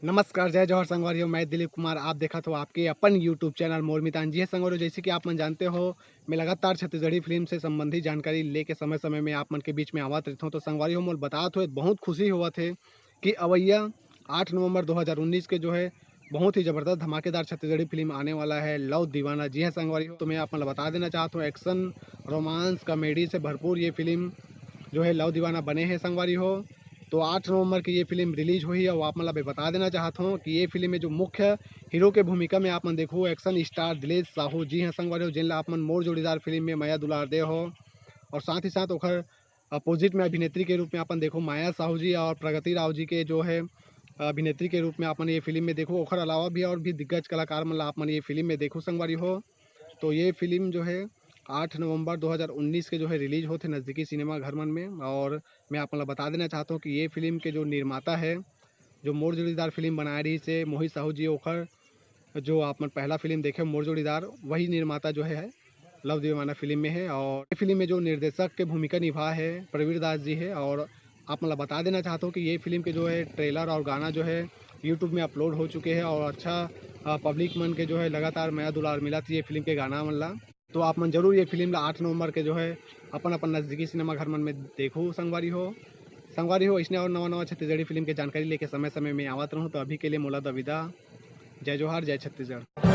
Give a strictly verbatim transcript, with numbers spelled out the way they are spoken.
नमस्कार, जय जोहार संगवारी हो, मैं दिलीप कुमार, आप देखत हो आपके अपन YouTube चैनल मोर मितान। जी हाँ संगवारी हो, जैसे कि आप मन जानते हो, मैं लगातार छत्तीसगढ़ी फिल्म से संबंधित जानकारी लेके समय-समय में आप मन के बीच में आवत रहता हूँ। तो संगवारी हो, मोल बतात हुए बहुत खुशी होवत हे कि अवैया आठ नवंबर दो हज़ार उन्नीस के जो है बहुत ही जबरदस्त धमाकेदार छत्तीसगढ़ी फिल्म आने वाला है लव दीवाना। जी हाँ संगवारी हो, तो मैं आप मन ला बता देना चाहत हूँ, एक्शन, रोमांस, कॉमेडी से भरपूर ये फिल्म जो है लव दीवाना बने है संगवारी हो। तो आठ नवंबर की ये फिल्म रिलीज हुई है, वो आप मन ला मैं बता देना चाहत हूँ कि ये फिल्म में जो मुख्य हीरो के भूमिका में आप मन देखो एक्शन स्टार दिलेश साहू जी हैं संगवारी हो, जिन ला आप मन मोर जोड़ीदार फिल्म में मया दुलार दे हो। और साथ ही साथ ओखर अपोजिट में अभिनेत्री के रूप में अपन देखो माया साहू जी और प्रगति राव जी के जो है अभिनेत्री के रूप में अपन ये फिल्म में देखो। ओखर अलावा भी और भी दिग्गज कलाकार मन ला आप मन ये फिल्म में देखो संगवारी हो। तो ये फिल्म जो है आठ नवंबर दो हज़ार उन्नीस के जो है रिलीज होते नज़दीकी सिनेमा घर मन में। और मैं आप मन ला बता देना चाहता हूँ कि ये फिल्म के जो निर्माता है, जो मोर जोड़ीदार फिल्म बनाए रही से मोहित साहू जी, ओखर जो आप मन पहला फिल्म देखे मोर जोड़ीदार, वही निर्माता जो है लव दीवाना फिल्म में है। और ये फिल्म में जो निर्देशक के भूमिका निभा है प्रवीर दास जी है। और आप मन ला बता देना चाहता हूँ कि ये फिल्म के जो है ट्रेलर और गाना जो है यूट्यूब में अपलोड हो चुके हैं और अच्छा पब्लिक मन के जो है लगातार मया दुलार मिला थी ये फिल्म के गाना मन ला। तो आप मन जरूर ये फिल्म ला आठ नवंबर के जो है अपन अपन नजदीकी सिनेमा घर मन में देखो संगवारी हो। संगवारी हो, इसने और नवा नवा छत्तीसगढ़ी फिल्म के जानकारी लेके समय समय में आवत रहूँ। तो अभी के लिए मोला दविदा, जय जोहार, जय छत्तीसगढ़।